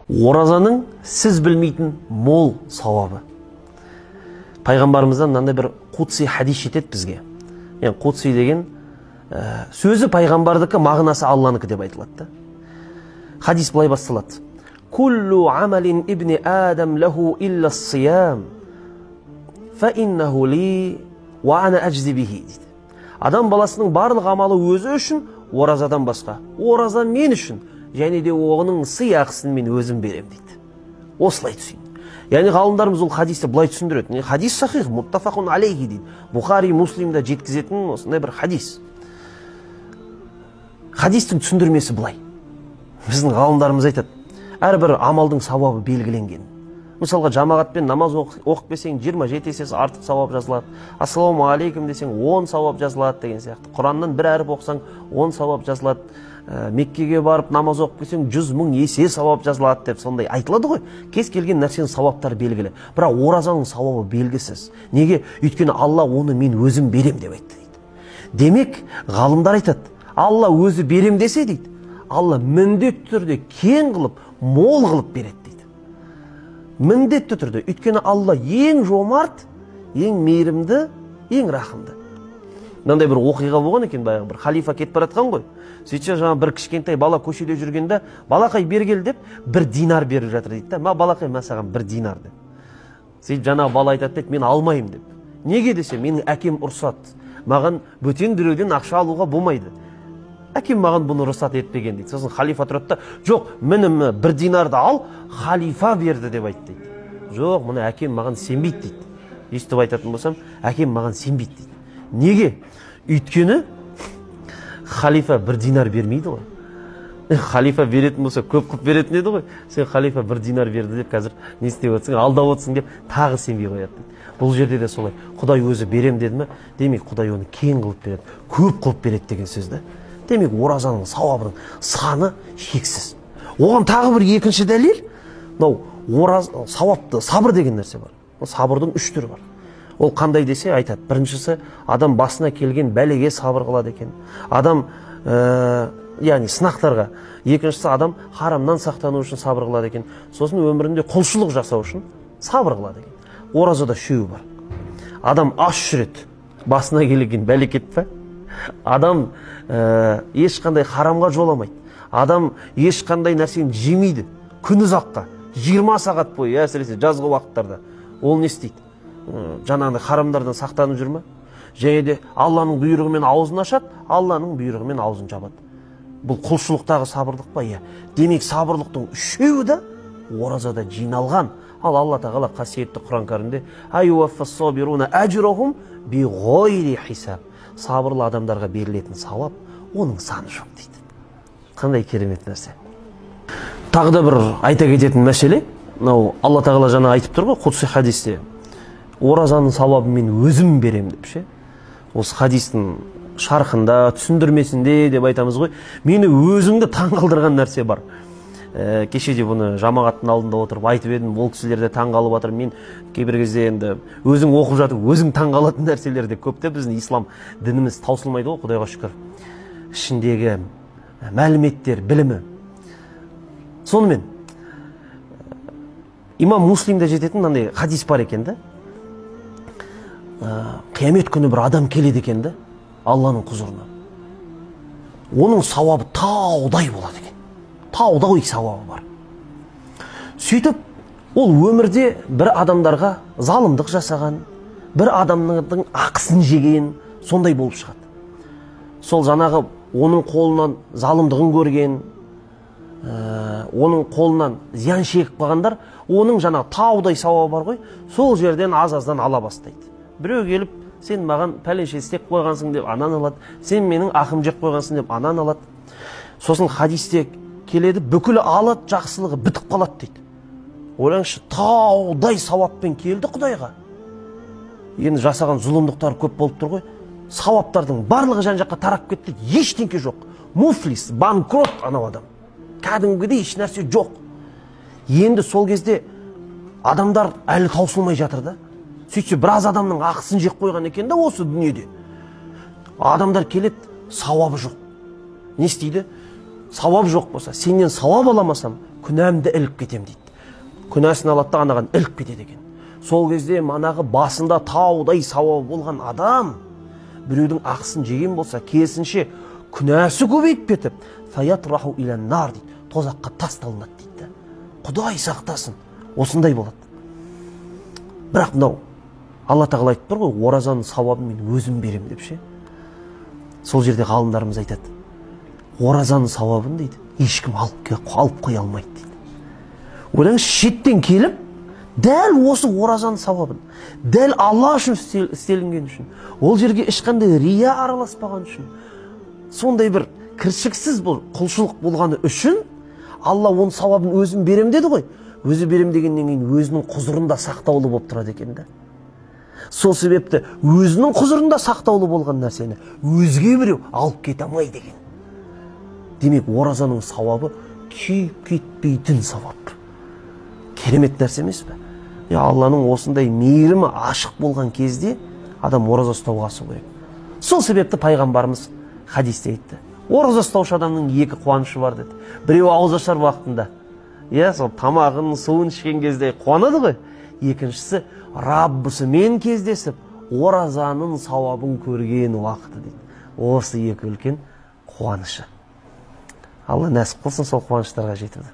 Оразаның сіз білмейтін мол сауабы. Пайғамбарымыздан мынандай бір қудси хадис жетеді бізге. Яғни қудси деген сөзі пайғамбардікі, мағынасы Алланікі деп айтылады да. Хадис былай басталады. Куллу амалин ибни адам лаху илла сиям фа иннаху ли уа ана аджзи бихи дейді. Адам баласының барлық амалы өзі үшін, оразадан басқа. Ораза мен үшін, және де оның сыйақысын мен өзім берем дейді. Осылай түсін. Яғни ғалымдарымыз ол хадисті былай түсіндіреді. Хадис сахих, муттафақун алейхи дейді. Бұхари, Муслимда жеткізетін осындай бір хадис. Хадистің түсіндірмесі былай. Біздің ғалымдарымыз айтады, әрбір амалдың сауабы белгіленген. Мысалға, жамағатпен намаз оқып келсең 27 есесі артық сауап жазылады. Ассалаумағалейкум десең 10 сауап жазылады деген сияқты. Құраннан бір әріп оқысаң 10 сауап жазылады. Меккеге барып намаз оқып келсең 100 мың есе сауап жазылады деп сондай айтылады ғой. Кез келген нәрсенің сауаптары белгілі. Бірақ оразаның сауабы белгісіз. Неге? Өйткені Алла оны мен өзім берем деп айтты дейді. Демек, ғалымдар айтады, Алла өзі берем десе дейді, Алла міндетті түрде кең қылып, мол қылып береді дейді. Міндетті түрде. Өйткені Алла ең жомарт, ең мейірімді, ең рахымды. Мынандай бір оқиға болған екен, баяғы бір халифа кетіп бара жатқан ғой. Сөйтсе жаңа бір кішкентай бала көшеде жүргенде, балақай бері кел деп бір динар беріп жатыр дейді да. Ма балақай, мә саған бір динар деп. Сөйтіп жаңағы бала айтады дейді, мен алмаймын деп. Неге десе, менің әкем ұрсады. Маған бөтен біреуден ақша алуға болмайды. Әкем маған бұны рұқсат етпеген дейді. Сосын халифа тұрады да, жоқ, міне бір динарды ал, халифа берді деп айтты дейді. Жоқ, мына әкем маған сенбейді дейді. Өйстіп айтатын болсам, әкем маған сенбейді дейді. Неге? Өйткені халифа бір динар бермейді ғой. Халифа беретін болса көп қылып беретін еді ғой. Сен халифа бір динар берді деп қазір не істеп отырсың, алдап отырсың деп тағы сенбей қояды дейді. Бұл жерде де солай. Құдай өзі берем деді ме? Демек Құдай оны кең қылып береді, көп қылып береді деген сөз да. Демек оразаның сауабының саны шексіз. Оған тағы бір екінші дәлел, мынау ораз сауапты сабыр деген нәрсе бар. Сабырдың үш түрі бар. Ол қандай десе айтады. Біріншісі, адам басына келген бәлеге сабыр қылады екен. Адам яғни сынақтарға. Екіншісі, адам харамнан сақтану үшін сабыр қылады екен. Сосын өмірінде құлшылық жасау үшін сабыр қылады екен. Оразада үшеуі бар. Адам аш жүреді, басына келген бәлекет па? Адам ешқандай харамға жоламайды. Адам ешқандай нәрсені жемейді. Күн ұзаққа, 20 сағат бойы, әсіресе жазғы уақыттарда. Ол не істейді? Жаңағыдай харамдардан сақтанып жүр ме? Және де Алланың бұйрығымен аузын ашады, Алланың бұйрығымен аузын жабады. Бұл құлшылықтағы сабырлық па? Иә. Демек сабырлықтың үшеуі де оразада жиналған. Ал Алла тағала қасиетті Құран кәрімде аюаффас-сабируна ажрахум биғайри хисаб. Сабырлы адамдарға берілетін сауап оның саны жоқ дейді. Қандай керемет нәрсе. Тағы да бір айта кететін мәселе, мынау Алла тағала жаңа айтып тұр ғой құдси хадисте. Оразаның сауабын мен өзім берем деп ше. Осы хадистің шархында, түсіндірмесінде деп айтамыз ғой. Мені өзімді таңғалдырған нәрсе бар. Кеше де бұны жамағаттың алдында отырып айтып едім, ол кісілер де таңғалып жатыр. Мен кейбір кезде енді өзің оқып жатып, өзің таңғалатын нәрселер де көп те. Біздің ислам дініміз таусылмайды ғой, Құдайға шүкір. Ішіндегі мәліметтер, білімі. Сонымен имам Муслимде жететін мынандай хадис бар екен да. Қиямет күні бір адам келеді екен да, Алланың құзырына. Оның сауабы таудай болады екен. Таудай сауабы бар. Сөйтіп, ол өмірде бір адамдарға залымдық жасаған, бір адамның ақысын жеген, сондай болып шығады. Сол жаңағы оның қолынан залымдығын көрген, оның қолынан зиян шегіп қалғандар, оның жаңағы таудай сауабы бар ғой, сол жерден аз-аздан ала бастайды. Біреу келіп, сен маған пәленше істеп қойғансың деп анан алады, сен менің ақым жеп қойғансың деп анан алады. Сосын хадисте келеді, бүкіл алады жақсылығы бітіп қалады дейді. Ойлаңызшы, таудай сауаппен келді Құдайға. Енді жасаған зұлымдықтар көп болып тұр ғой. Сауаптардың барлығы жан-жаққа тарап кетті, ештеңке жоқ. Муфлис, банкрот анау адам. Кәдімгідей еш нәрсе жоқ. Енді сол кезде адамдар әлі таусылмай жатыр да. Сөйтсе, біраз адамның ақысын жеп қойған екен да осы дүниеде. Адамдар келеді, сауабы жоқ. Не істейді? Сауап жоқ болса, сенен сауап аламасам, күнәмді іліп кетем дейді. Күнәсін алады да анаған іліп кетеді екен. Сол кезде манағы басында таудай сауабы болған адам біреудің ақысын жеген болса, керісінше күнәсі көбейіп кетіп, фаятраху иля нар дейді, тозаққа тасталынады дейді. Құдай сақтасын, осындай болады. Бірақ мынау Алла тағала айтып тұр ғой, оразаның сауабын мен өзім беремін деп ше. Сол жерде ғалымдарымыз айтады, оразаның сауабын дейді, ешкім алып қоя алмайды дейді. Ойлаңыз, шеттен келіп, дәл осы оразаның сауабын, дәл Алла үшін істелінген үшін, ол жерге ешқандай рия араласпаған үшін, сондай бір кіршіксіз бұл құлшылық болғаны үшін, Алла оның сауабын өзім берем деді ғой. Өзі берем дегеннен кейін өзінің құзырында сақтаулы болып тұрады екен да. Сол себепті өзінің құзырында сақтаулы болған нәрсені өзге біреу алып кете алмайды екен. Демек, оразаның сауабы күйіп кетпейтін сауап. Керемет нәрсе емес пе? Алланың осындай мейірімі ашық болған кезде адам ораза ұстауға асу керек. Сол себепті пайғамбарымыз хадисте айтты. Ораза ұстаушы адамның екі қуанышы бар деді. Біреуі ауызашар уақытында, сол тамағын, суын ішкен кезде қуанады ғой. Екіншісі Раббысымен кездесіп, оразаның сауабын көрген уақыты дейді. Осы екі үлкен қуанышы. Алла нәсіп қылсын сол қуаныштарға жетуді.